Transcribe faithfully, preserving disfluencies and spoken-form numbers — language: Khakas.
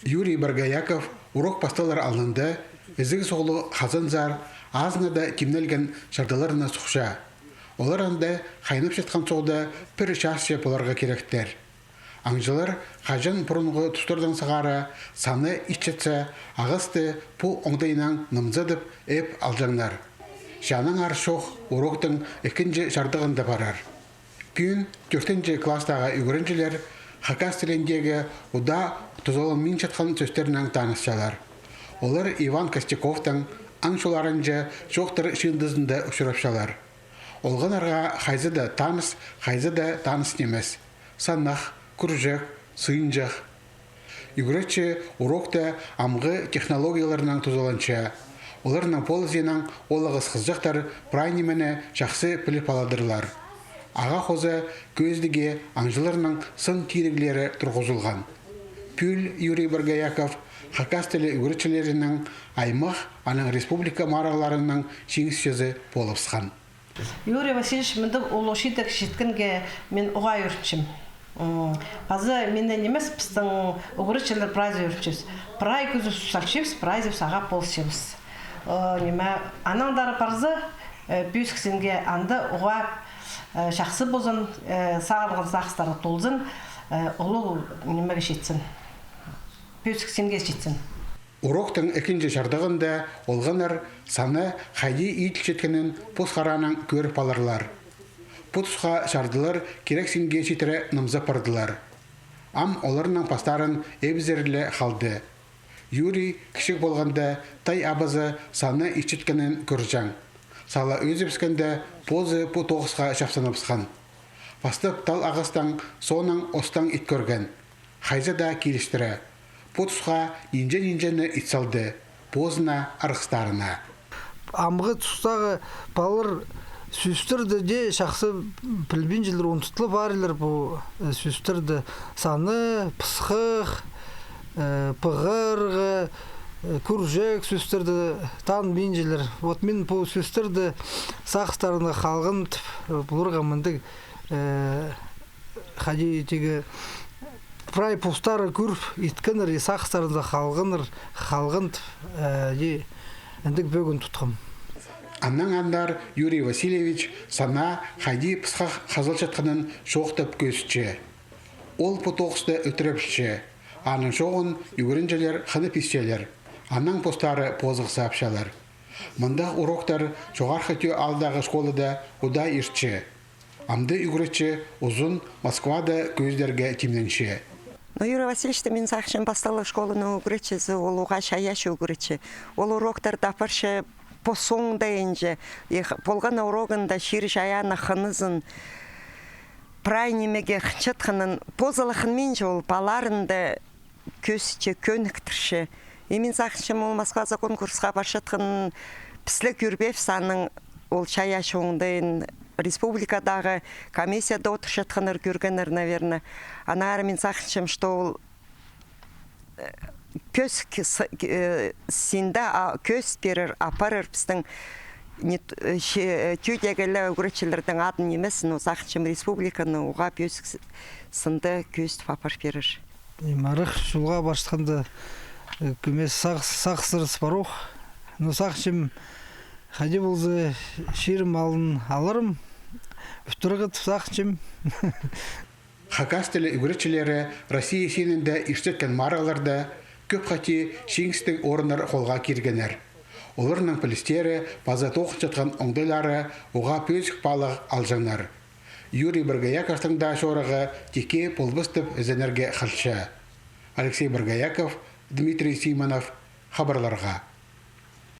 Юрий Боргояков урок пасталар алнында ізіг суғлығ хазанзар азынада тимнелген чардыларны сухча. Олар анда хайнапчатхан суғда пір часча поларға киректер. Аңҷылар хаҷан пурунғы тустардаң сығара саны итчетсе, ағасты пу оңдайнаң нымзадып еп алҷаңнар. Че аннаңар чоох уроктың ікінҷі чардығында парар. Пӱӱн тӧртінҷі класстағы ӱгренҷілер хакас тіліндегі удаа тузаланминчатхан сӧстернең танысчалар. Олар Иван Костяковтың аң чуларынҷа чоохтар чыындызында учурапчалар. Олғаннарға хайзы даа таныс, хайзы даа таныс нимес. Санах, кӱрҷек, сыынҷах. Ӱгретчі урокта амғы технологияларнаң тузаланча. Оларның полызынаң ол ағас хызыҷахтар прай нимені чахсы піліп аладырлар. Ағаа хоза кӧзідіге аңҷыларның сын тиріглері турғызылған. Пӱӱл Юрий Боргояков хакас тілі ӱгретчілерінің аймах, анаң республика марығларының чиңісчізі полыбысхан. Юрий Васильевич мындағ улуғ чииде читкенге мин уғаа ӧрінчем. М, паза миннең нимес, пістің ӱгретчілер прайзы ӧрінчебіс. Прай кӧзіп салчабыс, прайзыбыс ағаа полысчабыс. Э, ниме, аннаңар парза, э, пӧзік синге анда уғаа, э, чахсы ползын, э, сағынған сағыстары толзын, э, улуғ нимеге читсін. Пӧзік синге читсін. Уроктың ікінҷі чардығында олғаннар саны хайди иділчеткенін пос хараанаң кӧріп аларлар. Пу тусха чардылар кирек синге читіре нымзап пардылар. Ам оларның пастарын ибзер ле халды. Юрий кічіг полғанда тай абазы саны итчеткенін кӧрҷең. Сала ӧзіп ӧскенде позы пу тоғысха чапсыныбысхан. Пастап тал ағастаң, соонаң остаң ит кӧрген. Хайзы даа килістіре. Пу тусха нинҷе-нинҷені ит салды, позына, арғыстарына. Амғы тустағы палалар сӧстерді дее чахсы пілбинчелер, ундутла парирлар пу, э, сӧстерді. Саны, пысхах, э, пығырғы, э, кӱрҷек сӧстерді танбинчелер. Вот мин пу сӧстерді сағыстарына халғантып, э, пуларға мындағ, э, хайди тигі, прай постары кӧріп иткеннер, и сағыстарында халғаннар, халғантып, э, и андағ пӧгін тутхам. Аннаң андар Юрий Васильевич сана хайди пысхах хазылчатханын чоохтап кӧзітче. Ол пу тоғысты ӧтіре пілче. Аның чооғын ӱгренҷілер хынып истчелер. Анаң постары позығ саапчалар. Мындағ уроктар Чоғархы Тӧӧ аалдағы школада удаа иртче. Амды ӱгретчі узун Москвада кӧзідерге тимненче. Но Юрий Васильевичті мин сағынчам, пасталығ школаның ӱгретчізі, ол уғаа чайаачы ӱгретчі. Ол уроктарны апарча пос оңдайынҷа, и х-, полған урогында чир-чайаанны хынызын, прай нимеге хынчатханын, позы ла хынминча, ол палаларында кӧзітче, кӧніктірче. И мин сағынчам, ол Москваза конкурсха парчатханын піс ле кӧрбеебіс, аның ол чайаачы оңдайын республикадағы комиссияда одырчатханнар кӧргеннер, наверно. Аннаңар мин сағынчам, что ол, э, кӧзік с-, э, синде, а, кӧзіт пирер, апарар пістің не т-, э, че-, э, тӧӧдегі ле ӱгретчілернің адын нимезін, но сағынчам, республиканы уғаа пӧзік с-, сында кӧзітіп апарып пирер. Ниме, арах чолға парчатханда, э, кӧмес сағыс-, сағыстарыс парох. Но сағынчам, хайди полза, чирім алын аларым, ӧтіргет сағынчам. Хакас тілі ӱгретчілері Россия синінде иртчеткен марығларда кӧп хати чиңістіг орыннар холға киргеннер. Оларның пілістері паза тоғынчатхан оңдайлары уғаа пӧзік паалағ алҷаңнар. Юрий Боргояковтың даа чорығы тикке полбас тіп ізенерге халча. Алексей Боргояков, Дмитрий Симонов, хабарларға.